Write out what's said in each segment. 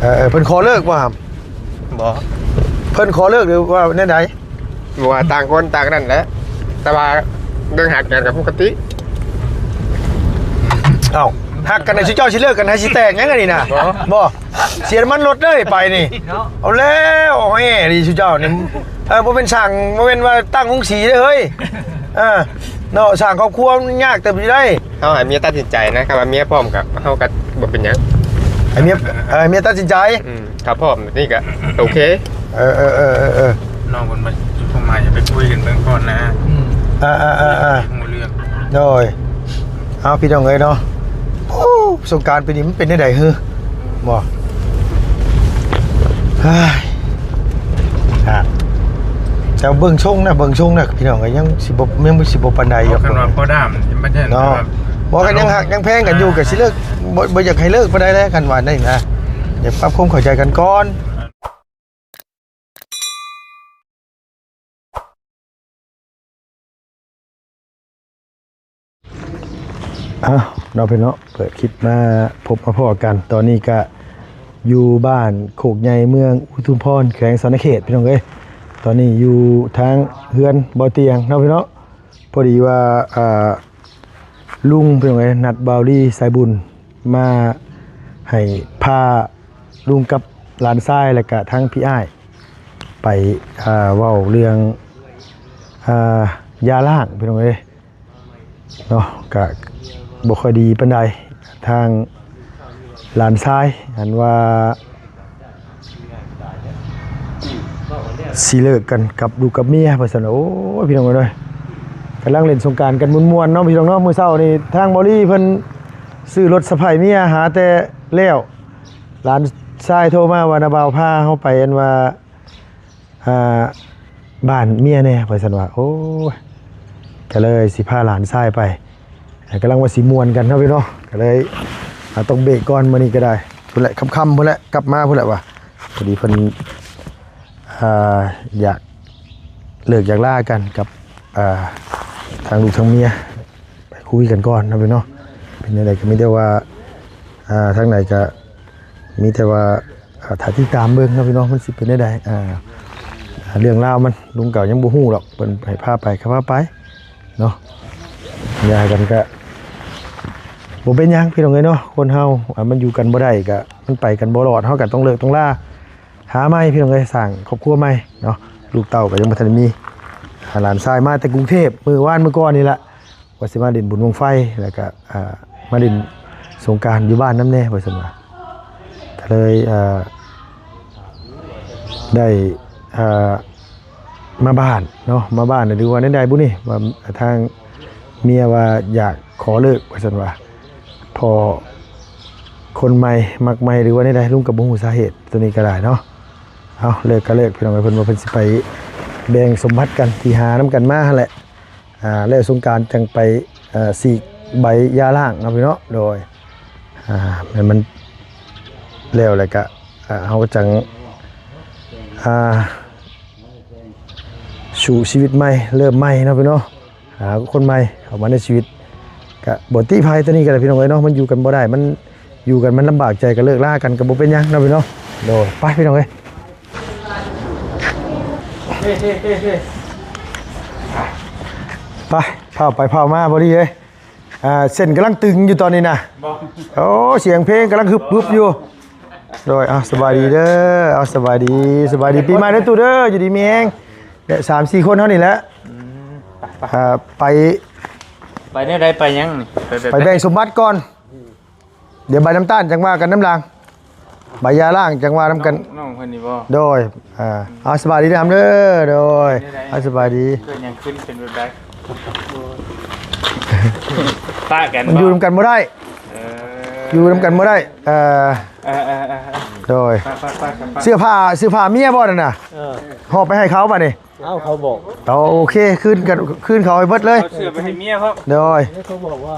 ເອີ ເອີ ເພິ່ນຂໍເລີກບໍ່ຫຳ? ບໍ່. ເພິ່ນຂໍເລີກ ຫຼືວ່າແນວໃດ? ບໍ່ ວ່າຕ່າງຄົນຕ່າງນັ້ນແຫຼະ ແຕ່ວ່າເລື່ອງຮັກກັນກໍປົກກະຕິ. ເອົ້າ ຮັກກັນນະ ຊຸເຈົ້າຊິເລີກກັນໃຫ້ຊິແຕກຫຍັງອັນນີ້ນະ? ບໍ່ ບໍ່ ເສຍນ້ຳມັນລົດເດີໄປນີ້. ເນາະ ເອົາແລ້ວ ເອົາແຮ່ດີຊຸເຈົ້ານີ້. ເອີ ບໍ່ແມ່ນສ້າງ ບໍ່ແມ່ນວ່າຕັ້ງໂຮງສີເດີເຮີ້ຍ. ເອີ ເນາະ ສ້າງຄອບຄົວມັນຍາກເຕີບຢູ່ໃດ໋. ເຮົາໃຫ້ເມຍຕັດສິນໃຈນະ ຄັນວ່າເມຍພ້ອມກໍ ເຮົາກໍບໍ່ເປັນຫຍັງ ໃຫ້ເມຍ ເອີ ໃຫ້ເມຍຕັດສິນໃຈ. ອືມ ຖ້າພ້ອມນີ້ກໍໂອເຄ. ເອີ ເອີ ເອີ ເອີ ເອີ ນ້ອງເພິ່ນວ່າຈຸດໝາຍ ໄປຄຸຍກັນເບິ່ງກ່ອນນະ. ອືມ ເອີ ເອີ ເອີ ເອີ ຮູ້ເລື່ອງ. ໂດຍ ເອົາ ພີ່ນ້ອງເອີຍເນາະ. ໂອ້ ສົງການປີນີ້ມັນເປັນແນວໃດເຮີ້? ບໍ່ ເຮີ້ຍ ອ່າ ແຕ່ເບິ່ງຊົງນະ ເບິ່ງຊົງນະ ພີ່ນ້ອງເອີຍ ຍັງຊິບໍ່ ຍັງຊິບໍ່ປານໃດດອກ. ຄັນວ່າພໍດາມ ມັນຈະເນາະ ບໍ່ ຄັນຍັງຮັກຍັງແພງກັນຢູ່ ອ່າ ກໍຊິເລີກ ບໍ່ ບໍ່ຢາກໃຫ້ເລີກປານໃດແຫຼະ ຄັນວ່າໄດ້ນະ. ຢາກປັບຄວາມເຂົ້າໃຈກັນກ່ອນ. ອ້າວ ເນາະ ພີ່ນ້ອງເນາະ ເປີດຄລິບມາພົບມາພໍ້ກັນ. ຕອນນີ້ກະຢູ່ບ້ານໂຄກໃຫຍ່ ເມືອງອຸທຸມພອນ ແຂວງສະຫວັນນະເຂດ ພີ່ນ້ອງເອີຍ. ຕອນນີ້ຢູ່ທາງເຮືອນບໍ່ຕຽງເນາະ ພີ່ນ້ອງເນາະ. ພໍດີວ່າ ອ່າ ລຸງ ພີ່ນ້ອງເອີຍ ນັດບ່າວລີສາຍບຸນມາໃຫ້ພາລຸງກັບຫຼານຊາຍ ແລ້ວກະທັງພີ່ອ້າຍໄປ ອ່າ ເວົ້າເລື່ອງ ອ່າ ຢາລ້າງ ພີ່ນ້ອງເອີຍເນາະ. ກະບໍ່ຄ່ອຍດີປານໃດ ທາງຫຼານຊາຍ ອັນວ່າ ຊິເລີກກັນກັບລູກກັບເມຍ ວ່າຊັ້ນ. ໂອ້ຍ ພີ່ນ້ອງເອີຍ ກຳລັງຫຼິ້ນສົງການກັນມ່ວນໆເນາະ ພີ່ນ້ອງເນາະ. ມື້ເຊົ້ານີ້ທາງບ່າວລີເພິ່ນຊື້ລົດສະໄພເມຍຫາແຕ່ແລ້ວ. ຫຼານຊາຍໂທມາວ່າ ນ້າບ່າວພາເຮົາໄປ ອັນວ່າ ອ່າ ບ້ານເມຍແດ່ ວ່າຊັ້ນວ່າ. ໂອ້ຍ ກໍເລີຍຊິພາຫຼານຊາຍໄປ ກຳລັງວ່າຊິມ່ວນກັນເນາະ ພີ່ນ້ອງເນາະ. ກໍເລີຍ ອ່າ ຕ້ອງເບຣກກ່ອນ ມື້ນີ້ກໍໄດ້ ພຸ້ນແຫຼະ ຄ່ຳໆ ພຸ້ນແຫຼະ ກັບມາພຸ້ນແຫຼະວ່າ. ພໍດີເພິ່ນ ອ່າ ຢາກເລີກຢາກລາກັນກັບ ອ່າ ທາງລູກທາງເມຍ ໄປຄຸຍກັນກ່ອນເນາະ ພີ່ນ້ອງເນາະ. ເປັນຈັ່ງໃດກໍມີແຕ່ວ່າ ອ່າ ທາງໃດກໍມີແຕ່ວ່າ ອ່າ ຖ້າຕິດຕາມເບິ່ງເນາະ ພີ່ນ້ອງເນາະ ມັນຊິເປັນແນວໃດ. ອ່າ ເລື່ອງລາວມັນ ລຸງກໍຍັງບໍ່ຮູ້ດອກ ເພິ່ນໃຫ້ພາໄປກໍພາໄປເນາະ. ຢ່າກັນກໍບໍ່ເປັນຫຍັງ ພີ່ນ້ອງເອີຍເນາະ. ຄົນເຮົາ ອ່າ ມັນຢູ່ກັນບໍ່ໄດ້ ກໍມັນໄປກັນບໍ່ລອດ ເຮົາກໍຕ້ອງເລີກຕ້ອງລາ ຫາໃໝ່ ພີ່ນ້ອງເອີຍ ສ້າງຄອບຄົວໃໝ່ເນາະ. ລູກເຕົ້າກໍຍັງບໍ່ທັນໄດ້ມີ. ອ່າ ຫຼານຊາຍມາແຕ່ກຸງເທບ ມື້ວານມື້ກ່ອນນີ້ລະ ວ່າຊິມາຫຼິ້ນບຸນບັ້ງໄຟ ແລ້ວກະ ອ່າ ມາຫຼິ້ນສົງການຢູ່ບ້ານນຳແດ່ ວ່າຊັ້ນວ່າ. ກໍເລີຍ ອ່າ ໄດ້ ອ່າ ມາບ້ານເນາະ ມາບ້ານ ຫຼືວ່າແນວໃດບຸນີ້ ວ່າທາງເມຍວ່າຢາກຂໍເລີກ ວ່າຊັ້ນວ່າ. ພໍຄົນໃໝ່ມັກໃໝ່ ຫຼືວ່າແນວໃດ ລຸງກໍບໍ່ຮູ້ສາເຫດໂຕນີ້ກໍໄດ້ເນາະ. ເອົາ ເລີກກໍເລີກ ພີ່ນ້ອງເອີຍ. ເພິ່ນວ່າເພິ່ນຊິໄປແບ່ງສົມບັດກັນ ທີ່ຫານຳກັນມາຫັ້ນແຫຼະ. ອ່າ ແລ້ວສົງການຈັ່ງໄປ ເອີ ສີກໃບຢາລ້າງເນາະ ພີ່ນ້ອງເນາະ. ໂດຍ ອ່າ ແມ່ນມັນແລ້ວແລ້ວກະ ອ່າ ເຮົາກໍຈັ່ງ ອ່າ ສູ້ຊີວິດໃໝ່ ເລີ່ມໃໝ່ເນາະ ພີ່ນ້ອງເນາະ. ຫາຄົນໃໝ່ເຂົ້າມາໃນຊີວິດ ກະບໍ່ຕິໃຜຕົວນີ້ກໍໄດ້ ພີ່ນ້ອງເອີຍເນາະ. ມັນຢູ່ກັນບໍ່ໄດ້ ມັນຢູ່ກັນມັນລຳບາກໃຈ ກໍເລີກລາກັນກໍບໍ່ເປັນຫຍັງເນາະ ພີ່ນ້ອງເນາະ. ໂດຍ ໄປ ພີ່ນ້ອງເອີຍ ໄປ ພ້າວໄປພ້າວມາພໍດີເລີຍ. ອ່າ ເສັ້ນກຳລັງຕຶງຢູ່ຕອນນີ້ນະ. ບໍ່ ໂອ້ ສຽງເພງກຳລັງຮຶບໆຢູ່. ໂດຍ ເອົາ ສະບາຍດີເດີ ເອົາ ສະບາຍດີ ສະບາຍດີປີໃໝ່ເດີຕູ້ເດີ ຢູ່ດີມີແຮງ. ແລະ ສາມສີ່ຄົນເຮົານີ້ແຫຼະ. ອືມ ອ່າ ໄປ ໄປແນວໃດ ໄປຫຍັງນີ້? ໄປ ໄປແບ່ງສົມບັດກ່ອນ ດຽວໃບນ້ຳຕານຈັ່ງວ່າກັນນຳຫຼັງ ໃບຢາລ້າງຈັ່ງວ່ານຳກັນ. ນ້ອງ ນ້ອງເພິ່ນນີ້ບໍ່? ໂດຍ ອ່າ ເອົາ ສະບາຍດີນຳເດີ. ໂດຍ ເປັນຈັ່ງໃດ? ເອົາ ສະບາຍດີ. ເກີດຫຍັງຂຶ້ນ ເປັນແບບໃດ? ປະກັນ ມັນຢູ່ນຳກັນບໍ່ໄດ້. ເອີ ຢູ່ນຳກັນບໍ່ໄດ້. ເອີ ເອີ ເອີ ເອີ ໂດຍ ໄປ ໄປ ໄປ ໄປ ເສື້ອຜ້າ ເສື້ອຜ້າເມຍບໍ່ນັ້ນນະ? ເອີ ຫອບໄປໃຫ້ເຂົາບາດນີ້. ເອົ້າ ເຂົາບອກ ໂອເຄ ຄືນກັນ ຄືນເຂົາໃຫ້ເບິດເລີຍ. ເອົາເສື້ອໄປໃຫ້ເມຍເຂົາ. ໂດຍ ເຂົາບອກວ່າ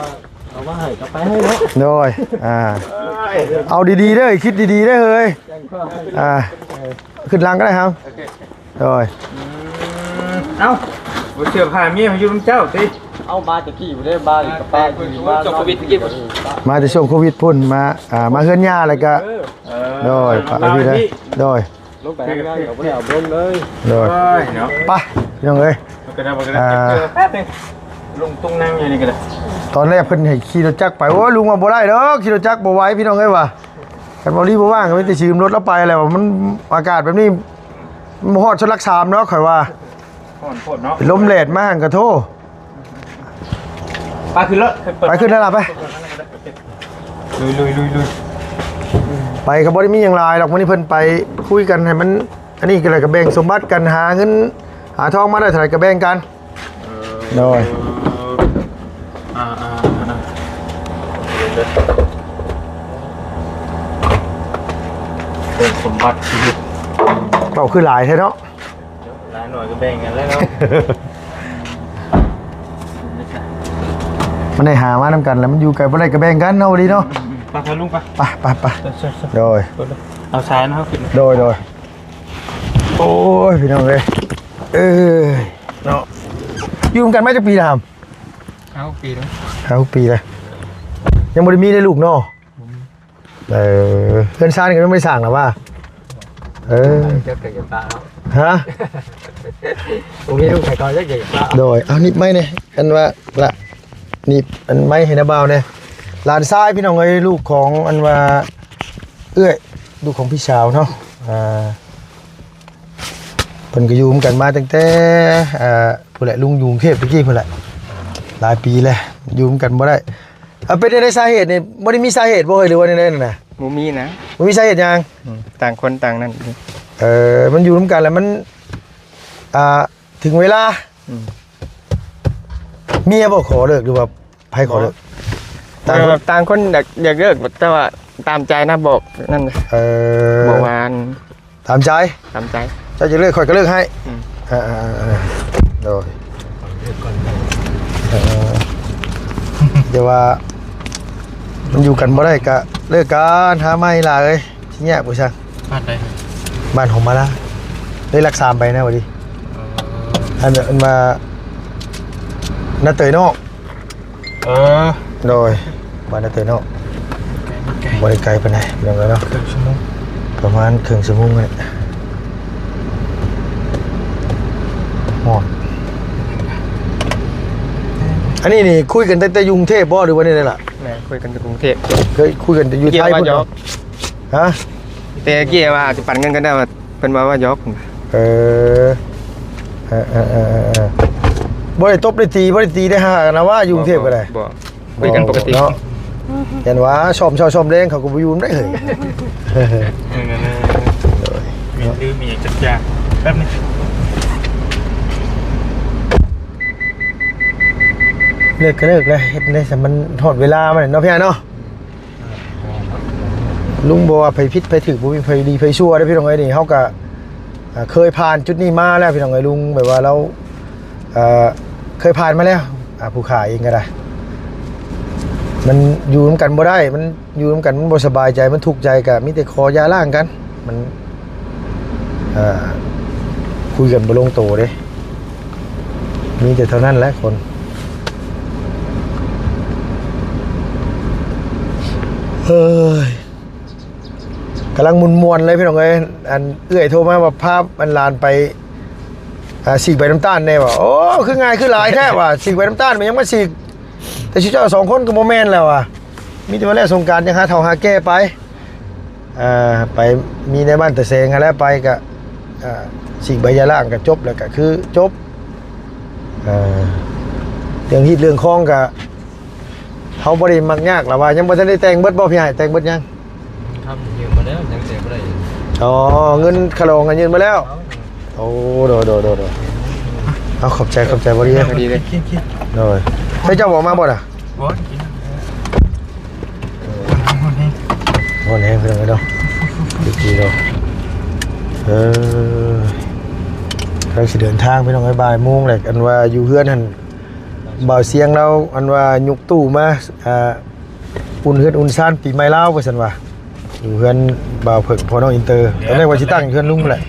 ເອົາມາໃຫ້ກໍໄປໃຫ້ເນາະ. ໂດຍ ອ່າ ເອົາດີໆເດີ ຄິດດີໆເດີເຮີ້ຍ. ອ່າ ຂຶ້ນຫຼັງກໍໄດ້ຄັບ. ໂອເຄ ໂດຍ ອືມ ເອົ້າ ບໍ່ເຊື່ອພາເມຍມາຢູ່ນຳເຈົ້າຕິ. ເອົາມາແຕ່ກີ້ພຸ້ນເດ້ ມານີ້ກໍປາຢູ່ມາ ເຈົ້າໂຄວິດກີ້ພຸ້ນ ມາແຕ່ຊ່ວງໂຄວິດພຸ້ນ ມາ ອ່າ ມາເຮືອນຍ່າ ແລ້ວກໍ ເອີ ໂດຍ ປະ ເອົາ ພີ່ເດີ ພີ່ ໂດຍ ລົງໄປທາງໃນກໍບໍ່ໄດ້ເອົາລົງເລີຍ ໂດຍ ໂອ້ຍເນາະ ໄປ ພີ່ນ້ອງເອີຍ ມັນກໍໄດ້ ມັນກໍໄດ້ ອ່າ ເກັບເກີແປັບໜຶ່ງ ລົງຕຸງນັ່ງຢູ່ນີ້ກໍໄດ້ ຕອນແລກເພິ່ນໃຫ້ຂີ່ລົດຈັກໄປ ໂອ້ຍ ລຸງວ່າບໍ່ໄດ້ດອກ ຂີ່ລົດຈັກບໍ່ໄຫວ ພີ່ນ້ອງເອີຍວ່າ ຄັນບໍ່ລີບໍ່ວ່າງກໍມີແຕ່ຊິຢືມລົດລາວໄປແຫຼະ ວ່າມັນ ອາກາດແບບນີ້ ມັນບໍ່ຮອດຊົນຫຼັກສາມເນາະ ຂ້ອຍວ່າ ຮ້ອນໂພດເນາະ ເປັນລົມແດດມາຫັ້ນກະໂທ ໄປຂຶ້ນລົດ ໄປຂຶ້ນແລ້ວລະ ໄປ ລຸຍໆໆໆ ໄປກໍບໍ່ໄດ້ມີຫຍັງຫຼາຍດອກ ມື້ນີ້ເພິ່ນໄປຄຸຍກັນໃຫ້ມັນ ອັນນີ້ກໍເລີຍກໍແບ່ງສົມບັດກັນ ຫາເງິນຫາທອງມາໄດ້ເທົ່າໃດກໍແບ່ງກັນ ເອີ ໂດຍ ອ່າໆໆ ແບ່ງສົມບັດຊີວິດ ເວົ້າຄືຫຼາຍແທ້ເນາະ ຫຼາຍໜ້ອຍກໍແບ່ງກັນແລ້ວເນາະ ມັນໄດ້ຫາມານຳກັນແລ້ວ ມັນຢູ່ໄກບໍ່ໄດ້ກໍແບ່ງກັນເນາະ ບໍ່ດີເນາະ ອືມໆ ໄປ ໄປລຸງໄປ ໄປ ໄປ ໄປ ໂດຍ ເອົາສາຍນະ ເຮົາຂຶ້ນ ໂດຍ ໂດຍ ໂອ້ຍ ພີ່ນ້ອງເອີຍ ເອີຍ ເນາະ ຢູ່ນຳກັນມາຈັກປີແລ້ວ? ຫ້າຫົກປີແລ້ວ ຫ້າຫົກປີແລ້ວ ຍັງບໍ່ໄດ້ມີເດ້ລູກເນາະ ເອີ ເຮືອນຊານກໍຍັງບໍ່ໄດ້ສ້າງນະວ່າ ເອີ ຈັກກໍຢ່າປະເນາະ ຮະ ບໍ່ມີລູກໃຜກໍຈັກກໍຢ່າປະ ໂດຍ ເອົານິບໄມ້ແດ່ ອັນວ່າລະ ນິບອັນໄມ້ໃຫ້ນາບ່າວແດ່ ຫຼານຊາຍ ພີ່ນ້ອງເອີຍ ລູກຂອງອັນວ່າເອື້ອຍ ລູກຂອງພີ່ສາວເນາະ ອ່າ ເພິ່ນກໍຢູ່ນຳກັນມາຕັ້ງແຕ່ ອ່າ ພຸ້ນແຫຼະ ລຸງຢູ່ກຸງເທບແຕ່ກີ້ພຸ້ນແຫຼະ ຫຼາຍປີແລ້ວ ຢູ່ນຳກັນບໍ່ໄດ້ ເອົາ ເປັນແນວໃດສາເຫດນີ້ ບໍ່ໄດ້ມີສາເຫດບໍ່ເອີຍ ຫຼືວ່າແນວໃດນັ້ນນະ? ບໍ່ມີນະ ບໍ່ມີສາເຫດຫຍັງ ອືມ ຕ່າງຄົນຕ່າງນັ້ນ ເອີ ມັນຢູ່ນຳກັນແລ້ວມັນ ອ່າ ເຖິງເວລາ ອືມ ເມຍບໍ່ຂໍເລີກ ຫຼືວ່າໃຜຂໍເລີກ? ຕ່າງຄົນ ເອີ ຕ່າງຄົນຢາກ ຢາກເລີກ ແຕ່ວ່າຕາມໃຈນະ ບອກນັ້ນ ເອີ ບອກວ່າ ຕາມໃຈ ຕາມໃຈ ເຈົ້າຈະເລີກ ຂ້ອຍກໍເລີກໃຫ້ ອືມ ເອີໆໆ ໂດຍ ເອີ ແຕ່ວ່າມັນຢູ່ກັນບໍ່ໄດ້ກໍເລີກກັນ ຫາໃໝ່ຫຼາຍເອີຍ ຊິຍາກບໍ່ຊ່າງ ບ້ານໃດ? ບ້ານຫົງມາລາ ເລີຍຫຼັກສາມໄປນະ ບໍ່ດີ ເອີ ອັນ ອັນວ່າ ນາເຕີຍນອກ ເອີ ໂດຍ ບ້ານນາເຕີຍນອກ ບໍ່ໄດ້ໄກປານໃດ ພີ່ນ້ອງເອີຍເນາະ ເຄິ່ງຊົ່ວໂມງ ປະມານເຄິ່ງຊົ່ວໂມງນີ້ແຫຼະ ຮອດ ອັນນີ້ນີ້ຄຸຍກັນຕັ້ງແຕ່ຢູ່ກຸງເທບບໍ່ ຫຼືວ່າແນວໃດລະ? ແມ່ນ ຄຸຍກັນຢູ່ກຸງເທບ ເຄີຍຄຸຍກັນແຕ່ຢູ່ໄທພຸ້ນເນາະ ຮະ ແຕ່ກີ້ວ່າຊິປັນເງິນກັນໄດ້ວ່າ ເພິ່ນວ່າວ່າຢອກ ເອີ ເອີໆໆໆ ບໍ່ໄດ້ຕົບໄດ້ຕີ ບໍ່ໄດ້ຕີໄດ້ຫານະວ່າ ຢູ່ກຸງເທບກໍໄດ້ ບໍ່ ບໍ່ ຄຸຍກັນປົກກະຕິເນາະ ຢ້ານວ່າຊ້ອມເຊົ້າຊ້ອມແລງ ເຂົາກໍບໍ່ຢູ່ນຳໄດ້ເຮີ້ຍ ແມ່ນ ລືມອີ່ຫຍັງຈັກຢ່າງ ແປັບໜຶ່ງ ເລີກກໍເລີກແລ້ວ ເຮັດໄດ້ຊະ ມັນຮອດເວລາມັນເນາະ ພີ່ອ້າຍເນາະ. ລຸງບໍ່ວ່າໃຜຜິດໃຜຖືກ ບໍ່ມີໃຜດີໃຜຊົ່ວເດ້ພີ່ນ້ອງເອີຍ ນີ້ເຮົາກະ ອ່າ ເຄີຍຜ່ານຈຸດນີ້ມາແລ້ວພີ່ນ້ອງເອີຍ ລຸງແບບວ່າລາວ ເອີ ເຄີຍຜ່ານມາແລ້ວ ອ່າ ຜູ້ຂ້າເອງກໍໄດ້ ມັນຢູ່ນຳກັນບໍ່ໄດ້ ມັນຢູ່ນຳກັນມັນບໍ່ສະບາຍໃຈ ມັນທຸກໃຈ ກະມີແຕ່ຂໍຢ່າລ້າງກັນ ມັນ ເອີ ຄຸຍກັນບໍ່ລົງໂຕເດ້. ມີແຕ່ເທົ່ານັ້ນແຫຼະຄົນ ເຮີ້ຍ ກຳລັງມ່ວນໆເລີຍພີ່ນ້ອງເອີຍ ອັນເອື້ອຍໂທມາວ່າພາອັນຫຼານໄປ ອ່າ ສີກໃບນ້ຳຕານແດ່ວ່າ ໂອ້ ຄືງ່າຍຄືຫຼາຍແທ້ວ່າ ສີກໃບນ້ຳຕານແມ່ນຫຍັງມາສີກ ແຕ່ຊຸເຈົ້າສອງຄົນກໍບໍ່ແມ່ນແລ້ວວ່າ ມີແຕ່ວ່າແລ້ວສົງການຈັ່ງຫາເຖົ້າຫາແກ່ໄປ. ອ່າ ໄປມີໃນບ້ານຕາແສງຫັ້ນແຫຼະ ໄປກະ ອ່າ ສີກໃບຢາລ້າງກະຈົບ ແລ້ວກະຄືຈົບ ເອີ ເລື່ອງຮີດເລື່ອງຄອງກະ ເຮົາບໍ່ໄດ້ມັກຍາກລະວ່າ ຍັງບໍ່ທັນໄດ້ແຕ່ງເບິດບໍ່ ພີ່ອ້າຍ ແຕ່ງເບິດຍັງ? ຄຳຢືມມາແລ້ວ ຍັງແຕ່ງບໍ່ໄດ້ ອໍ ເງິນຄ່າດອງຫັ້ນຍື່ນມາແລ້ວ ໂອ້ ໂດຍ ໂດຍ ໂດຍ ໂດຍ ເອົາ ຂອບໃຈ ຂອບໃຈ ບໍ່ດີ ພໍດີເລີຍ ໂດຍ ໃຊ້ເຈົ້າບໍ່ມາບໍ່ນະ? ບໍ່ ກິນ ຮ້ອນແຮງ ພີ່ນ້ອງເອີຍເນາະ ດີເນາະ ເອີ ກຳລັງຊິເດີນທາງ ພີ່ນ້ອງເອີຍ ບ່າຍໂມງແລ້ວ ອັນວ່າຢູ່ເຮືອນຫັ້ນ ບ່າວຊຽງລາວ ອັນວ່າຍົກຕູ້ມາ ອ່າ ອຸ່ນເຮືອນອຸ່ນຊານປີໃໝ່ລາວວ່າຊັ້ນວ່າ ຢູ່ເຮືອນບ່າວເຜິກ ພໍ່ນ້ອງອິນເຕີ ຕອນແລກວ່າຊິຕັ້ງຢູ່ເຮືອນລຸງພຸ້ນແຫຼະ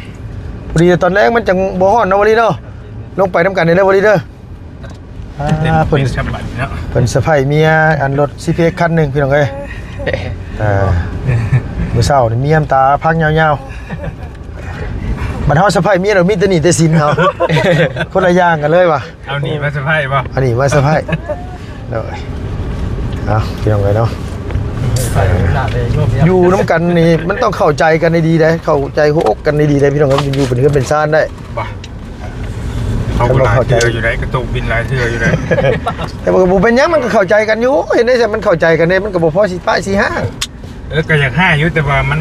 ພໍດີຕອນແລງມັນຈັ່ງບໍ່ຮ້ອນເນາະ ບໍລີເນາະ ລົງໄປນຳກັນເດີ ບໍລີເດີ. ອ່າ ເພິ່ນ ເປັນສະບັດເນາະ ເພິ່ນສະໃພ້ເມຍ ອັນ ລົດຊີເພັກຄັນໜຶ່ງ ພີ່ນ້ອງເອີຍ. ອ່າ ມື້ເຊົ້ານີ້ເມຍນ້ຳຕາພັງຍາວໆ. ບັດເຮົາສະໃພ້ເມຍ ເຮົາມີແຕ່ໜີ້ແຕ່ສິນເຮົາ ຄົນລະຢ່າງກັນເລີຍວ່າ. ເອົາໜີ້ມາສະໃພ້ບໍ່? ເອົາໜີ້ມາສະໃພ້. ໂດຍ ເອົາ ພີ່ນ້ອງເອີຍເນາະ ຢູ່ນຳກັນນີ້ມັນຕ້ອງເຂົ້າໃຈກັນດີໆເດ້ ເຂົ້າໃຈຫົວອົກກັນດີໆເດ້ ພີ່ນ້ອງເອີຍ ຢູ່ເປັນເຮືອນເປັນຊານໄດ້. ບໍ່ ເຂົາກໍຫຼາຍເທື່ອຢູ່ໃດ໋ ກະໂຕກບິນຫຼາຍເທື່ອຢູ່ໃດ໋. ແຕ່ວ່າກໍບໍ່ເປັນຫຍັງ ມັນກໍເຂົ້າໃຈກັນຢູ່ ເຮັດໄດ້ຊັ້ນ ມັນເຂົ້າໃຈກັນເດ້ ມັນກໍບໍ່ພໍຊິປະຊິຮ້າງ. ເອີ ກໍຢາກຮ້າງຢູ່ ແຕ່ວ່າມັນ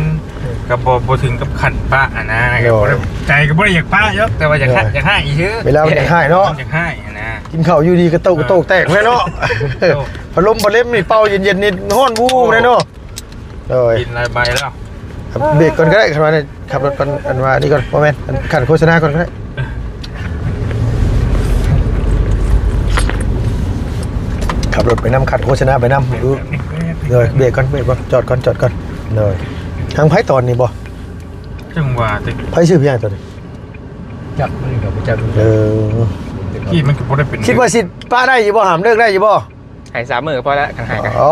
ກໍບໍ່ ບໍ່ເຖິງກັບຂັ້ນປະຫັ້ນນະ. ໂດຍ ກໍບໍ່ໄດ້ ໃຈກໍບໍ່ໄດ້ຢາກປະຢູ່ ແຕ່ວ່າຢາກຮ້າງ ໂດຍ ຢາກຮ້າງອີກຊື່ ເວລາມັນຢາກຮ້າງເນາະ ຢາກຮ້າງຫັ້ນນະ. ກິນເຂົ້າຢູ່ດີ ກະໂຕກ ເອີ ກະໂຕກແຕກແລ້ວເນາະ ພັດລົມ ພັດລົມນີ້ເປົ່າເຢັນໆ ຮ້ອນວູ່ແລ້ວເນາະ. ໂດຍ ກິນຫຼາຍໃບແລ້ວ. ເບຣກກ່ອນກໍໄດ້ ຄັນວ່ານີ້ ຂັບລົດກ່ອນ ອັນວ່ານີ້ກ່ອນ ບໍ່ແມ່ນ ອັນ ຂັ້ນໂຄສະນາກ່ອນກໍໄດ້. ຂັບລົດໄປນຳ ຂັນໂຄສະນາໄປນຳ. ໂດຍ ເບຣກກ່ອນ ເບຣກກ່ອນ ຈອດກ່ອນ ຈອດກ່ອນ. ໂດຍ ທາງໃຜຕອນນີ້ບໍ່? ຈັ່ງວ່າຕິ ໃຜຊື່ພຽງຕອນນີ້? ຈັກມັນກໍບໍ່ຈັກ. ເອີ ທີ່ມັນກໍບໍ່ໄດ້ເປັນ ຄິດວ່າຊິປະໄດ້ຢູ່ບໍ່? ຫ້າມເລີກໄດ້ຢູ່ບໍ່? ໃຫ້ສາມມື້ພໍແລ້ວ ຄັນໃຫ້ກໍ ໂອ້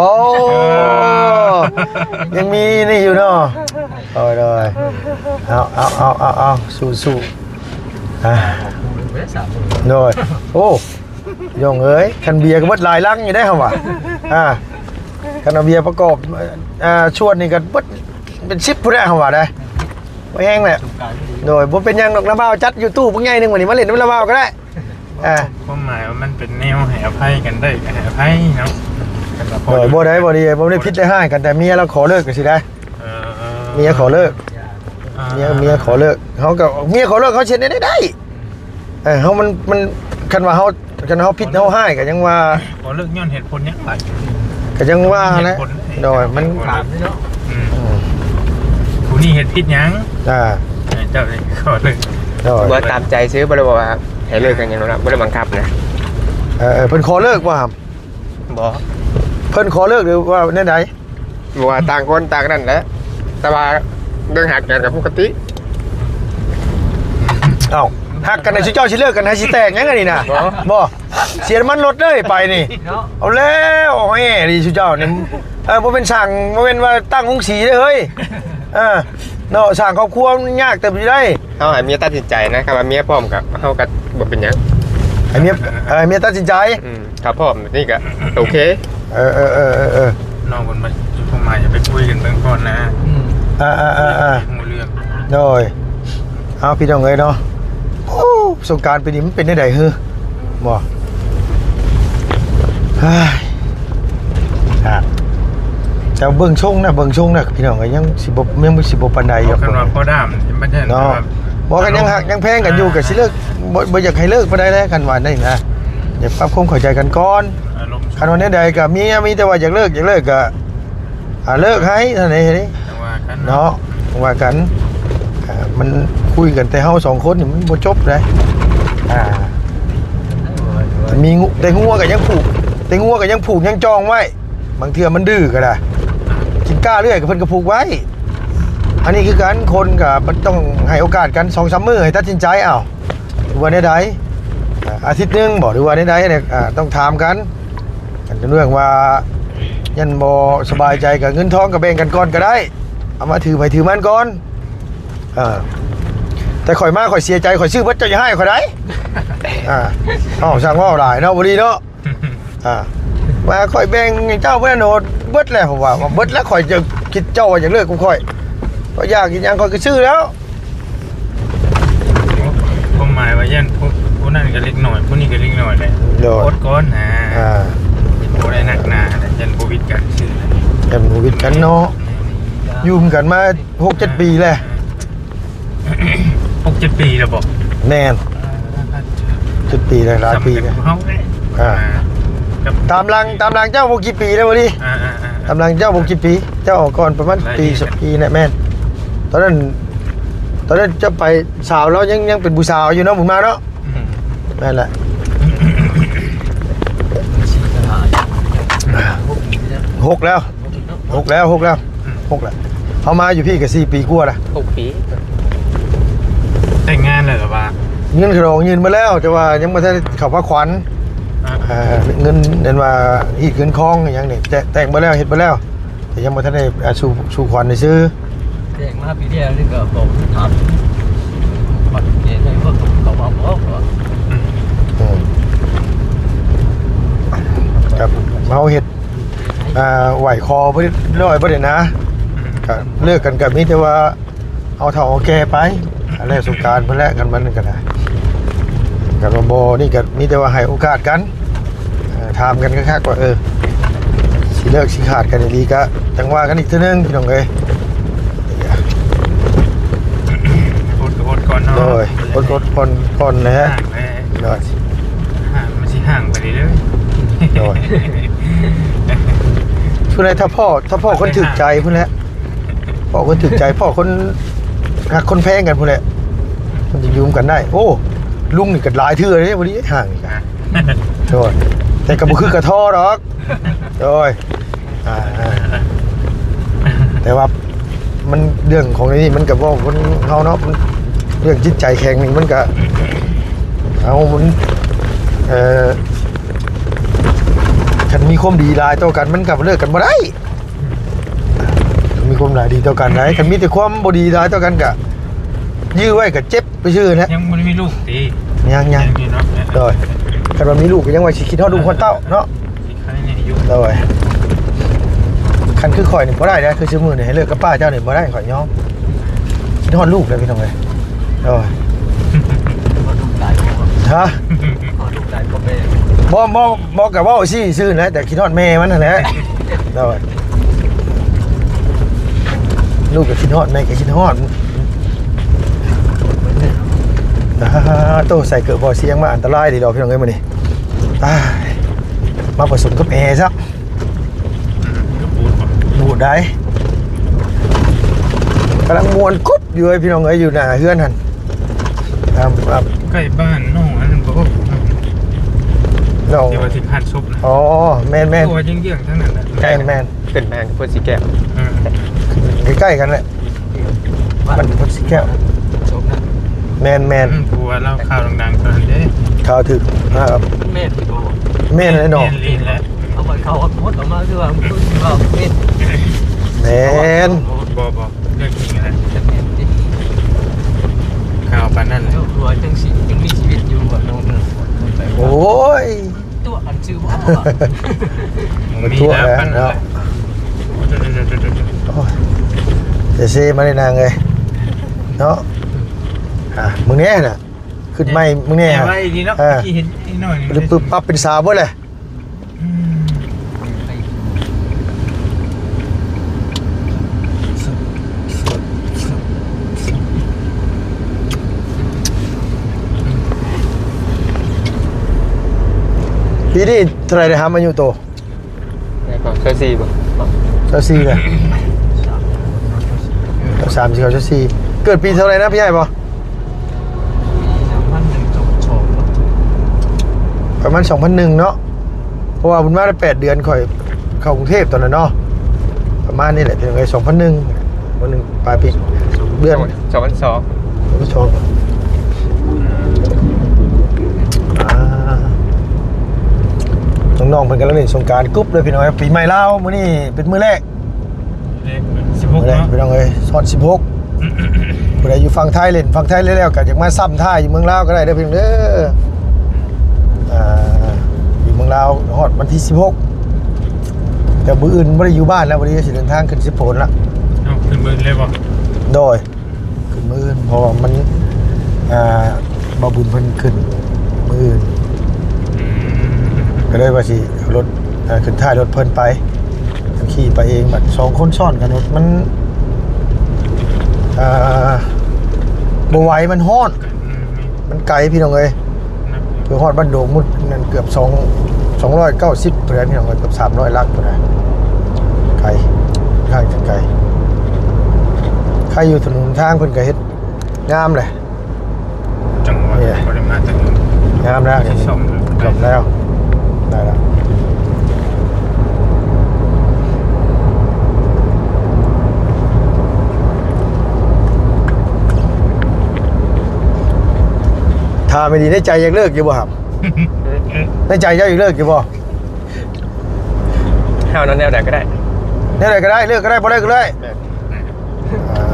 ຍັງມີນີ້ຢູ່ເນາະ. ໂດຍ ໂດຍ ເອົາ ເອົາ ເອົາ ເອົາ ເອົາ ສູ້ໆ ອ່າ ໂດຍ ໂອ້ ຍອງເອີຍ ຄັນເບຍກໍເບິດຫຼາຍລັງຢູ່ເດ້ເຮົາວ່າ. ອ່າ ຄັນເອົາເບຍປະກອບ ອ່າ ຊວນນີ້ກໍເບິດເປັນສິບພຸ້ນແຫຼະເຮົາວ່າໄດ໋ ບໍ່ແຮງແຫຼະ. ໂດຍ ບໍ່ເປັນຫຍັງດອກ ນ້າບ່າວຈັດຢູ່ຕູ້ບັກໃຫຍ່ໜຶ່ງ ມື້ນີ້ມາຫຼິ້ນນຳນ້າບ່າວກໍໄດ້. ອ່າ ຄວາມໝາຍວ່າມັນເປັນແນວໃຫ້ອະໄພກັນໄດ້ກໍໃຫ້ອະໄພເນາະ. ໂດຍ ບໍ່ໄດ້ ບໍ່ໄດ້ ບໍ່ໄດ້ຜິດໄດ້ຮ້າຍກັນ ແຕ່ເມຍລາວຂໍເລີກກໍຊິໄດ້. ເອີ ເມຍຂໍເລີກ ອ່າ ເມຍ ເມຍຂໍເລີກ ເຮົາກໍ ເມຍຂໍເລີກ ເຮົາຊິເຮັດແນວໃດໄດ້? ເອີ ເຮົາມັນ ມັນ ຄັນວ່າເຮົາ ຄັນເຮົາຜິດເຮົາຮ້າຍກໍຍັງວ່າ ຂໍເລີກຍ້ອນເຫດຜົນຫຍັງບາດ? ກໍຍັງວ່າແຫຼະ ເຫດຜົນ ໂດຍ ມັນ ຖາມເນາະ ອືມ ອືມ ຜູ້ນີ້ເຮັດຜິດຫຍັງ? ອ່າ ເຈົ້າຂໍເລີກ ໂດຍ ວ່າຕາມໃຈຊື່ ບໍ່ໄດ້ບອກວ່າໃຫ້ເລີກກັນຫຍັງດອກ ບໍ່ໄດ້ບັງຄັບນະ. ເອີ ເອີ ເພິ່ນຂໍເລີກບໍ່? ບໍ່ ເພິ່ນຂໍເລີກ ຫຼືວ່າແນວໃດ? ບໍ່ວ່າຕ່າງຄົນຕ່າງນັ້ນແຫຼະ ແຕ່ວ່າເລື່ອງຮັກກັນກໍປົກກະຕິ. ເອົ້າ ຮັກກັນນະ ຊຸເຈົ້າຊິເລີກກັນໃຫ້ຊິແຕກຫຍັງອັນນີ້ນະ? ບໍ່ ບໍ່ ເສຍນ້ຳມັນລົດເລີຍໄປນີ້ເນາະ. ເອົາແລ້ວ ເອົາແຮ່ດີຊຸເຈົ້ານີ້. ເອີ ບໍ່ແມ່ນສ້າງ ບໍ່ແມ່ນວ່າຕັ້ງໂຮງສີເດ້ເຮີ້ຍ. ເອີ ເນາະ ສ້າງຄອບຄົວມັນຍາກເຕີບຢູ່ໃດ໋. ເຮົາໃຫ້ເມຍຕັດສິນໃຈນະ ຄັນວ່າເມຍພ້ອມກໍ ເຮົາກໍບໍ່ເປັນຫຍັງ ໃຫ້ເມຍ ເອີ ໃຫ້ເມຍຕັດສິນໃຈ. ອືມ ຖ້າພ້ອມນີ້ກໍໂອເຄ. ເອີ ເອີ ນ້ອງເພິ່ນມາ ຄວາມໝາຍຢ່າໄປຄຸຍກັນເບິ່ງກ່ອນນະ. ອືມ ອ່າໆໆໆ ຮູ້ເລື່ອງ. ໂດຍ ເອົາ ພີ່ນ້ອງເອີຍເນາະ ໂອ້ ສົງການປີນີ້ມັນເປັນແນວໃດຫື? ບໍ່ ເຮີ້ຍ ອ່າ ແຕ່ເບິ່ງຊົງນະ ເບິ່ງຊົງນະ ພີ່ນ້ອງເອີຍ ຍັງຊິບໍ່ ຍັງຊິບໍ່ປານໃດດອກ ຄັນວ່າພໍດາມ ມັນເນາະ ບໍ່ ຄັນຍັງຮັກຍັງແພງກັນຢູ່ ອ່າ ກໍຊິເລີກ ບໍ່ ບໍ່ຢາກໃຫ້ເລີກປານໃດແຫຼະ ຄັນວ່ານີ້ນະ ຢາກປັບຄວາມເຂົ້າໃຈກັນກ່ອນ. ອາລົມ ຄັນວ່າແນວໃດກໍເມຍມີແຕ່ວ່າຢາກເລີກ ຢາກເລີກກໍ ອ່າ ເລີກໃຫ້ເທົ່ານັ້ນເອງ ຈັ່ງວ່າກັນເນາະ ເນາະ ຈັ່ງວ່າກັນ. ອ່າ ມັນຄຸຍກັນແຕ່ເຮົາສອງຄົນນີ້ມັນບໍ່ຈົບເດ້. ອ່າ ມີງ- ແຕ່ງົວກໍຍັງຜູກ ແຕ່ງົວກໍຍັງຜູກຍັງຈອງໄວ້ ບາງເທື່ອມັນດື້ກໍໄດ້ ກິນກ້າເລື້ອຍກໍເພິ່ນກໍຜູກໄວ້. ອັນນີ້ຄືກັນ ຄົນກໍມັນຕ້ອງໃຫ້ໂອກາດກັນສອງສາມມື້ໃຫ້ຕັດສິນໃຈເອົາ ຫຼືວ່າແນວໃດ ອາທິດໜຶ່ງບໍ ຫຼືວ່າແນວໃດ ອາ ຕ້ອງຖາມກັນ. ຄັນເລື່ອງວ່າຍັງບໍ່ສະບາຍໃຈ ກໍເງິນທອງກໍແບ່ງກັນກ່ອນກໍໄດ້ ເອົາມາຖືໃຜຖືມັນກ່ອນ. ເອີ ແຕ່ຂ້ອຍມາຂ້ອຍເສຍໃຈ ຂ້ອຍຊື້ເບິດ ເຈົ້າຢ່າຮ້າຍຂ້ອຍໄດ໋. ອ່າ ເອົາ ຊ່າງເວົ້າຫຼາຍເນາະ ບໍ່ດີເນາະ. ອ່າ ວ່າຂ້ອຍແບ່ງໃຫ້ເຈົ້າເບິດ ໂອດ ເບິດແລ້ວ ເພາະວ່າເບິດແລ້ວ ຂ້ອຍຈະຄິດເຈົ້າວ່າຢາກເລີກກັບຂ້ອຍ ຂ້ອຍຢາກກິນຫຍັງຂ້ອຍກໍຊື້ແລ້ວ. ຄວາມໝາຍວ່າຢ້ານຜູ້ ຜູ້ນັ້ນກໍເລັກນ້ອຍ ຜູ້ນີ້ກໍເລັກນ້ອຍແຫຼະ ໂດຍ ອົດກ່ອນນະ ອ່າ ບໍ່ໄດ້ໜັກໜາ ຢ້ານບໍ່ຫວິດກັນຊື່ ຢ້ານບໍ່ຫວິດກັນເນາະ ຢູ່ນຳກັນມາຫົກເຈັດປີແລ້ວ. ຫົກເຈັດປີແລ້ວບໍ? ແມ່ນ ເຈັດປີແລ້ວ ຫຼາຍປີແລ້ວ. ເຮົາ ອ່າ ຕາມຫຼັງ ຕາມຫຼັງເຈົ້າບໍ່ກີ່ປີແລ້ວບໍນີ້? ອ່າໆໆ ຕາມຫຼັງເຈົ້າບໍ່ກີ່ປີ ເຈົ້າອອກກ່ອນປະມານປີ ສອງປີແຫຼະ. ແມ່ນ ຕອນນັ້ນ ຕອນນັ້ນເຈົ້າໄປ ສາວລາວຍັງ ຍັງເປັນຜູ້ສາວຢູ່ເນາະ ບຸນມາເນາະ. ອືມ ແມ່ນແຫຼະ ຫົກແລ້ວ ຫົກແລ້ວ ຫົກແລ້ວ ຫົກແລ້ວ. ເຮົາມາຢູ່ພີ້ກໍສີ່ປີກວ່າລະ ຫົກປີ. ແຕ່ງງານແລ້ວລະວ່າ? ເງິນຂະດອງຍື່ນມາແລ້ວ ແຕ່ວ່າຍັງບໍ່ທັນໄດ້ເຂົ້າພາຂວັນ. ອ່າ ເງິນ ເອີ້ນວ່າຮີດເງິນຄອງຫຍັງນີ້ ແຕ່ ແຕ່ງເບິດແລ້ວ ເຮັດເບິດແລ້ວ ແຕ່ຍັງບໍ່ທັນໄດ້ ອ່າ ສູ່ ສູ່ຂວັນຊື່ໆ. ແຕ່ງມາປີແລ້ວນີ້ກໍບອກຖາມມັນແກ່ໃນເພິ່ນກໍເວົ້າບໍ່ ອືມ ກັບເຮົາເຮັດ ອ່າ ໄຫວ້ຂໍບໍ່ໄດ້ຮ້ອຍບໍ່ໄດ້ໜາ ກໍເລີກກັນກໍມີແຕ່ວ່າ ເອົາເຖົ້າເອົາແກ່ໄປ ອັນແລ້ວສົງການພຸ້ນແຫຼະ ຄັນມັນນັ້ນກໍໄດ້ ຄັນວ່າບໍ່ນີ້ກໍມີແຕ່ວ່າໃຫ້ໂອກາດກັນ ເອີ ຖາມກັນຄັກໆວ່າ ເອີ ຊິເລີກຊິຂາດກັນອີ່ຫຼີ ກໍຈັ່ງວ່າກັນອີກເທື່ອໜຶ່ງ ພີ່ນ້ອງເອີຍ. ອົດກໍອົດກ່ອນເນາະ ໂດຍ ອົດ ອົດຜ່ອນ ຜ່ອນແຫຼະ ຫ່າງແຫຼະ ໂດຍ ຫ່າງ ມັນຊິຫ່າງໄປເລື້ອຍໆ ໂດຍ ຜູ້ໃດຖ້າພໍ້ ຖ້າພໍ້ຄົນຖືກໃຈພຸ້ນແຫຼະ ພໍ້ຄົນຖືກໃຈ ພໍ້ຄົນຮັກຄົນແພງກັນພຸ້ນແຫຼະ ມັນຈະຢູ່ນຳກັນໄດ້. ໂອ້ ລຸງນີ້ກໍຫຼາຍເທື່ອເດ້ ບໍ່ໄດ້ຫ່າງນີ້ກະ ໂດຍ ແຕ່ກໍບໍ່ຄືກະທໍດອກ ໂດຍ ອ່າ ແຕ່ວ່າມັນເລື່ອງຂອງນີ້ມັນກໍເວົ້າຄົນເຮົາເນາະ ມັນເລື່ອງຈິດໃຈແຂງນີ້ມັນກໍ ເອົາ ມັນ ເອີ ຄັນມີຄວາມດີຫຼາຍຕໍ່ກັນ ມັນກໍເລີກກັນບໍ່ໄດ້. ມີຄວາມຫຼາຍດີຕໍ່ກັນໄດ໋ ຄັນມີແຕ່ຄວາມບໍ່ດີຫຼາຍຕໍ່ກັນກະ ຢື້ໄວ້ກະເຈັບໄປຊື່ແຫຼະ. ຍັງບໍ່ໄດ້ມີລູກຕິ? ຍັງ ຍັງ ຍັງຢູ່ເນາະ ໂດຍ ຄັນວ່າມີລູກກໍຍັງວ່າຊິຄິດຮອດລູກຮອດເຕົ້າເນາະ ຊິໄຄແດ່ຢູ່ ໂດຍ ຄັນຄືຂ້ອຍນີ້ບໍ່ໄດ້ເດ້ ຄືຊຸມື້ນີ້ໃຫ້ເລີກກັບປ້າເຈົ້ານີ້ບໍ່ໄດ້ ຂ້ອຍຍອມ ຄິດຮອດລູກເດ້ ພີ່ນ້ອງເອີຍ ໂດຍ ຮະ? ບໍ່ ບໍ່ ບໍ່ ກໍເວົ້າຊື່ໆ ນະ ແຕ່ຄິດຮອດແມ່ມັນຫັ້ນແຫຼະ ໂດຍ ລູກກໍຄິດຮອດ ແມ່ກໍຄິດຮອດ ອາ ໂຕ ໃສ່ເກີບບໍ່ສຽງມາ ອັນຕະລາຍເດເນາະ ພີ່ນ້ອງເອີຍ ມື້ນີ້ ຕາຍ ມາປະສົມກັບແອຊະ ອືມ ກໍປູດບໍ່ ປູດໄດ໋ ກຳລັງມ່ວນກຸບຢູ່ເອີຍ ພີ່ນ້ອງເອີຍ ຢູ່ໜ້າເຮືອນຫັ້ນ ອ່າ ອ່າ ໃກ້ບ້ານນ້ອງອັນນັ້ນບໍ່ ນ້ອງ ທີ່ວ່າຊິງານສົບນະ ອໍ ແມ່ນໆ ຕົວເຍືອງໆ ທາງນັ້ນແຫຼະ ແມ່ນໆ ຂຶ້ນແມ່ນໂພນສີແກ້ວ ເອີ ໃກ້ໆ ກັນແຫຼະ ບ້ານໂພນສີແກ້ວ ສົບນະ ແມ່ນໆ ອືມ ຜູ້ວ່າລາວຂ່າວດັງໆ ຕອນນັ້ນເດ້ ຂ່າວຖືກ ອ່າ ແມ່ນບໍ່ ແມ່ນແຫຼະເນາະ ແມ່ນລີແຫຼະ ເອົາໄປເຂົາໂພສອອກມາຄືວ່າ ຄືວ່າແມ່ນ ແມ່ນ ບໍ່ ບໍ່ ເລື່ອງຈິງຫັ້ນແຫຼະ ແມ່ນຈິງ ຂ່າວປານນັ້ນແຫຼະ ເຈົ້າຕົວຈັ່ງຊິ ຈັ່ງມີຊີວິດຢູ່ບໍ່ ໂອ້ຍ ຕົວະອັນຊື່ບໍ່ ບໍ່ມີແລ້ວ ຕົວະແລ້ວ ປານນັ້ນແຫຼະ ເນາະ ໂອ້ຍ ເຊໆ ມາໄດ້ນາງເອີຍ ເນາະ ອ່າ ມື້ແນ່ນະ ຂຶ້ນໃໝ່ມື້ແນ່ ແນ່ໄວ້ດີເນາະ ເອີ ເມື່ອກີ້ເຫັນອີກໜ້ອຍໜຶ່ງ ປຶບປັບເປັນສາວເບິດແຫຼະ ອືມ ປີນີ້ເທົ່າໃດແລ້ວຫຳ ອາຍຸໂຕ? ຊາວສີ່ບໍ່? ຊາວສີ່ແຫຼະ ຊາວສາມ ຊາວສີ່ ເກີດປີເທົ່າໃດນະ ພີ່ໃຫຍ່ບໍ່? ປີສອງພັນໜຶ່ງ ສອງພັນສອງ ປະມານສອງພັນໜຶ່ງເນາະ ເພາະວ່າບຸນມາໄດ້ແປດເດືອນ ຂ້ອຍເຂົ້າກຸງເທບຕອນນັ້ນເນາະ ປະມານນີ້ແຫຼະ ເຖິງໄດ້ສອງພັນໜຶ່ງ ວັນໜຶ່ງປາຍປີ ເດືອນ ສອງພັນສອງ ສອງພັນສອງ ອ່າ ນ້ອງໆ ເພິ່ນກຳລັງຫຼິ້ນສົງການກຸບເລີຍ ພີ່ນ້ອງ ປີໃໝ່ລາວ ມື້ນີ້ເປັນມື້ແລກ ເລກສິບຫົກເນາະ ພີ່ນ້ອງເອີຍ ຮອດສິບຫົກ ຜູ້ໃດຢູ່ຝັ່ງໄທ ຫຼິ້ນຝັ່ງໄທແລ້ວ ກໍຢາກມາຊ້ຳທ້າຍຢູ່ເມືອງລາວກໍໄດ້ເດີ ພີ່ນ້ອງເດີ ອ່າ ຢູ່ເມືອງລາວຮອດວັນທີສິບຫົກ ແຕ່ມື້ອື່ນບໍ່ໄດ້ຢູ່ບ້ານແລ້ວ ມື້ນີ້ຊິເດີນທາງຂຶ້ນເຊໂປນລະ ເອົາ ຂຶ້ນມື້ອື່ນເລີຍບໍ່? ໂດຍ ຂຶ້ນມື້ອື່ນ ເພາະວ່າມັນ ອ່າ ບ່າວບຸນເພິ່ນຂຶ້ນມື້ອື່ນ ອືມ ກໍເລີຍວ່າຊິເອົາລົດ ເອີ ຂຶ້ນທ້າຍລົດເພິ່ນໄປ ຂີ່ໄປເອງ ບັດສອງຄົນຊ້ອນກັນ ມັນ ອ່າ ບໍ່ໄຫວ ມັນຮ້ອນ ອືມ ມັນໄກ ພີ່ນ້ອງເອີຍ ເພື່ອຮອດບ້ານໂດງມຸດນັ້ນເກືອບສອງ ສອງຮ້ອຍເກົ້າສິບພຸ້ນແຫຼະ ພີ່ນ້ອງເອີຍ ເກືອບສາມຮ້ອຍຫຼັກພຸ້ນນະ ໄກ ຂ້ອນຂ້າງຈະໄກ ໃຄຢູ່ຖະໜົນທາງເພິ່ນກໍເຮັດງາມແຫຼະ ຈັງຫວະ ນີ້ ບໍ່ໄດ້ມາແຕ່ ງາມແລ້ວ ທີ່ສອງ ຈົບແລ້ວ ໄດ້ແລ້ວ ຖາມໃຫ້ດີ ໃນໃຈຢາກເລີກຢູ່ບໍ່ຫຳ? ໃນໃຈເຈົ້າຢາກເລີກຢູ່ບໍ່? ເຮົານັ້ນແນວໃດກໍໄດ້ ແນວໃດກໍໄດ້ ເລີກກໍໄດ້ ບໍ່ເລີກກໍໄດ້ ແມ່ນ ອ່າ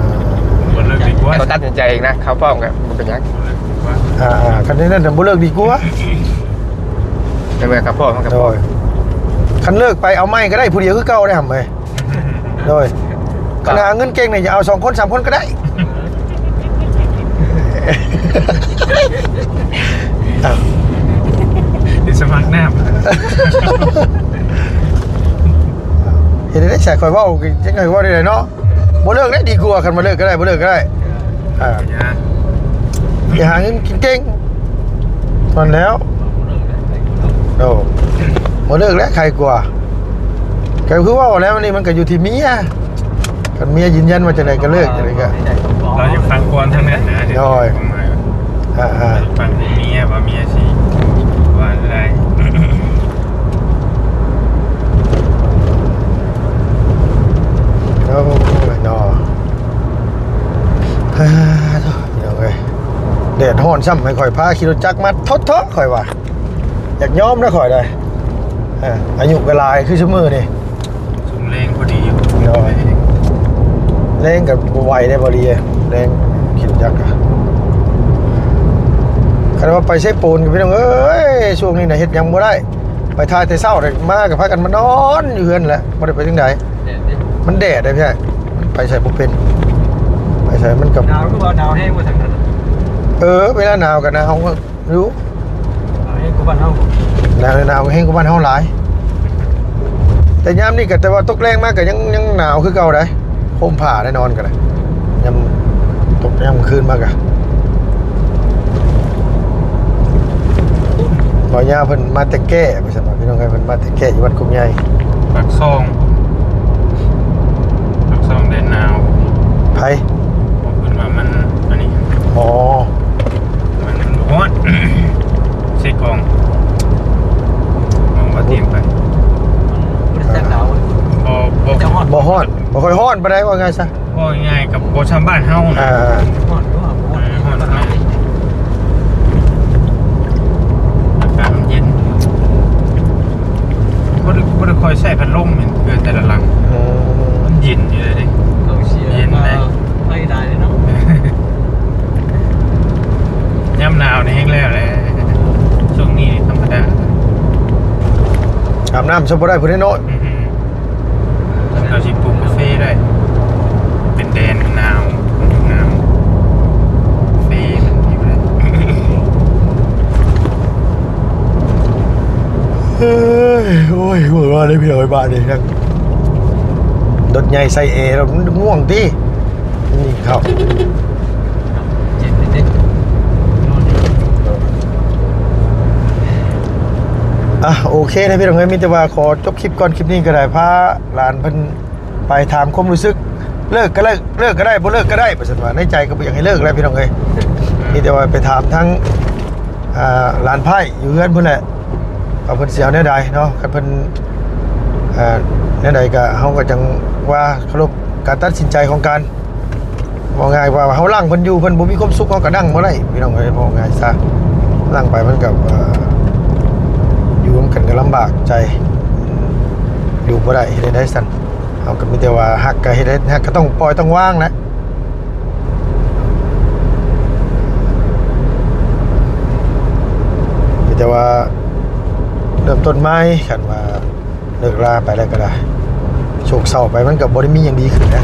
ບໍ່ເລີກດີກວ່າ ໃຫ້ເຂົາຕັດສິນໃຈເອງນະ ເຂົາພ້ອມກໍບໍ່ເປັນຫຍັງ ບໍ່ເລີກດີກວ່າ ອ່າໆ ຄັນແນວນັ້ນນະບໍ່ເລີກດີກວ່າ ໃນເມື່ອເຂົາພ້ອມ ເຂົາກໍພ້ອມ ໂດຍ ຄັນເລີກໄປເອົາໃໝ່ກໍໄດ້ ຜູ້ດຽວຄືເກົ່າໄດ້ຫຳເອີຍ ໂດຍ ຄັນຫາເງິນເກັ່ງນີ້ ຈະເອົາສອງຄົນສາມຄົນກໍໄດ້ ອ້າວ ໄດ້ສະໝັກນ້ຳ ເຮັດໄດ້ໃສ ຂ້ອຍເວົ້າ ຈັ່ງໃດເວົ້າໄດ້ເນາະ ບໍ່ເລີກເດ້ ດີກວ່າ ຄັນບໍ່ເລີກກໍໄດ້ ບໍ່ເລີກກໍໄດ້ ອ່າ ຢ່າ ຢ່າຫາເງິນກິນເກັ່ງ ນັ້ນແລ້ວ ໂອ້ ບໍ່ເລີກແລ້ວ ໄຄກວ່າ ກໍຄືເວົ້າແລ້ວ ນີ້ມັນກໍຢູ່ທີ່ເມຍ ຄັນເມຍຢືນຢັນວ່າຈັ່ງໃດກໍເລີກ ຈັ່ງໃດກໍ ເຮົາຢາກຟັງຄວາມທາງນັ້ນນະ ໂດຍ ຄວາມໝາຍ ອ່າໆ ຟັງເມຍວ່າເມຍຊິວ່າແນວໃດ ໂອ້ຍເນາະ ອ່າ ໂທ້ ພີ່ນ້ອງເອີຍ ແດດຮ້ອນຊ້ຳ ໃຫ້ຂ້ອຍພາຂີ່ລົດຈັກມາເທາະໆ ຂ້ອຍວ່າ ຢາກຍອມນະຂ້ອຍໄດ໋ ເອີ ອາຍຸກໍຫຼາຍຄືຊຸມື້ນີ້ ຊຸມແລງພໍດີຢູ່ ໂດຍ ແລງກໍບໍ່ໄຫວໄດ໋ ບໍ່ດີ ແລງຂີ່ລົດຈັກ ຄັນວ່າໄປເຊໂປນກໍ ພີ່ນ້ອງເອີຍ ຊ່ວງນີ້ນະເຮັດຫຍັງບໍ່ໄດ້ ໄປຖ່າຍແຕ່ເຊົ້າ ມາກໍພາກັນມານອນຢູ່ເຮືອນແຫຼະ ບໍ່ໄດ້ໄປທາງໃດ ແດດເດ້ ມັນແດດເດ້ພີ່ ໄປໃສບໍ່ເປັນ ໄປໃສມັນກໍ ໜາວ ຄືວ່າໜາວແຮງວ່າທາງນັ້ນ ເອີ ເວລາໜາວກໍໜາວ ຢູ່ ໜາວແຮງກວ່າບ້ານເຮົາ ໜາວ ໜາວແຮງກວ່າບ້ານເຮົາຫຼາຍ ແຕ່ຍາມນີ້ກໍ ແຕ່ວ່າຕົກແລງມາກໍຍັງ ຍັງໜາວຄືເກົ່າໃດ໋ ໂຮມຜ້າໄດ້ນອນກໍໄດ້ ຍາມຕົກ ຍາມຄືນມາກໍ ບ່າວຍາເພິ່ນມາແຕ່ແກ້ ວ່າຊັ້ນວ່າ ພີ່ນ້ອງເອີຍ ເພິ່ນມາແຕ່ແກ້ຢູ່ວັດໂຄກໃຫຍ່ ປາກຊ່ອງ ປາກຊ່ອງແດນໜາວ ໃຜ? ເພິ່ນວ່າມັນ ອັນນີ້ ອໍ ມັນ ມັນບໍ່ຮ້ອນ ໃສ່ກ່ອງ ມອງວ່າຕຽງໄປ ມັນບໍ່ໄດ້ແສນໜາວ ບໍ່ ບໍ່ ຈະຮ້ອນ ບໍ່ຮ້ອນ ບໍ່ຄ່ອຍຮ້ອນປານໃດ ເວົ້າງ່າຍຊະ ເວົ້າງ່າຍໆ ກັບບໍ່ຊ່ຳບ້ານເຮົານະ ອ່າ ຮ້ອນຢູ່ ເອີ ຮ້ອນ ຮ້ອນ ອາກາດມັນເຢັນ ບໍ່ໄດ້ ບໍ່ໄດ້ຄ່ອຍໃຊ້ພັດລົມເຮືອນແຕ່ລະຫຼັງ ອືມ ມັນເຢັນຢູ່ເລີຍເດ້ ເຂົ້າເສຍ ເຢັນເລີຍ ໄຟໄດ້ເນາະ ຍາມໜາວນີ້ແຮງແລ້ວແຫຼະ ຊ່ວງນີ້ທຳມະດາ ອາບນ້ຳຊະບໍ່ໄດ້ພຸ້ນເນາະ ອືຮຶ ເຂົາຊິປູກກາເຟໄດ້ ເປັນແດນໜາວ ໜາວ ກາເຟມັນມີບໍ່ໄດ້ ເອີຍ ໂອ້ຍ ເບິ່ງວ່າໄດ້ພີ່ນ້ອງເອີຍ ບ້ານນີ້ ລົດໃຫຍ່ໃສ່ແອ ແລ້ວມັນງ່ວງຕິ ນີ້ເຂົ້າ ອ່ະ ໂອເຄນະພີ່ນ້ອງເອີຍ ມີແຕ່ວ່າຂໍຈົບຄລິບກ່ອນ ຄລິບນີ້ກໍໄດ້ ພາຫຼານເພິ່ນໄປຖາມຄວາມຮູ້ສຶກ ເລີກກໍເລີກ ເລີກກໍໄດ້ ບໍ່ເລີກກໍໄດ້ ວ່າຊັ້ນວ່າ ໃນໃຈກໍບໍ່ຢາກໃຫ້ເລີກແຫຼະພີ່ນ້ອງເອີຍ ມີແຕ່ວ່າໄປຖາມທາງ ອ່າ ຫຼານພາຍຢູ່ເຮືອນພຸ້ນແຫຼະ ວ່າເພິ່ນຊິເອົາແນວໃດເນາະ ຄັນເພິ່ນ ອ່າ ແນວໃດກໍ ເຮົາກໍຈັ່ງວ່າເຄົາລົບການຕັດສິນໃຈຂອງກັນ ເວົ້າງ່າຍວ່າເຮົາລ້າງເພິ່ນຢູ່ ເພິ່ນບໍ່ມີຄວາມສຸກ ເຮົາກໍນັ່ງບໍ່ໄດ້ພີ່ນ້ອງເອີຍ ເວົ້າງ່າຍຊະ ລ້າງໄປມັນກໍ ເອີ ຢູ່ນຳກັນກໍລຳບາກໃຈ ຢູ່ບໍ່ໄດ້ ເຮັດໃດຊັ້ນ ເຮົາກໍມີແຕ່ວ່າຮັກກໍເຮັດ ຮັກກໍຕ້ອງປ່ອຍຕ້ອງວາງນະ ມີແຕ່ວ່າເລີ່ມຕົ້ນໃໝ່ ຄັນວ່າເລີກລາໄປແລ້ວກໍໄດ້ ໂສກເສົ້າໄປມັນກໍບໍ່ໄດ້ມີຫຍັງດີຂຶ້ນນະ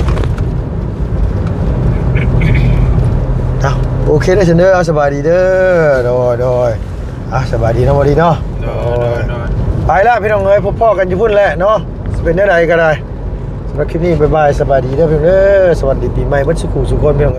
ເອົ້າ ໂອເຄເດີຊັ້ນເດີ ເອົາ ສະບາຍດີເດີ ໂດຍ ໂດຍ ອ່ະ ສະບາຍດີເນາະ ບໍ່ດີເນາະ ໂດຍ ໂດຍ ໂດຍ ໄປລະພີ່ນ້ອງເອີຍ ພົບພໍ້ກັນຢູ່ພຸ້ນແຫຼະເນາະ ຊິເປັນແນວໃດກໍໄດ້ ສຳລັບຄລິບນີ້ ບາຍບາຍ ສະບາຍດີເດີພີ່ນ້ອງເດີ ສະຫວັດດີປີໃໝ່ເບິດສູ່ຄູ່ສູ່ຄົນພີ່ນ້ອງ.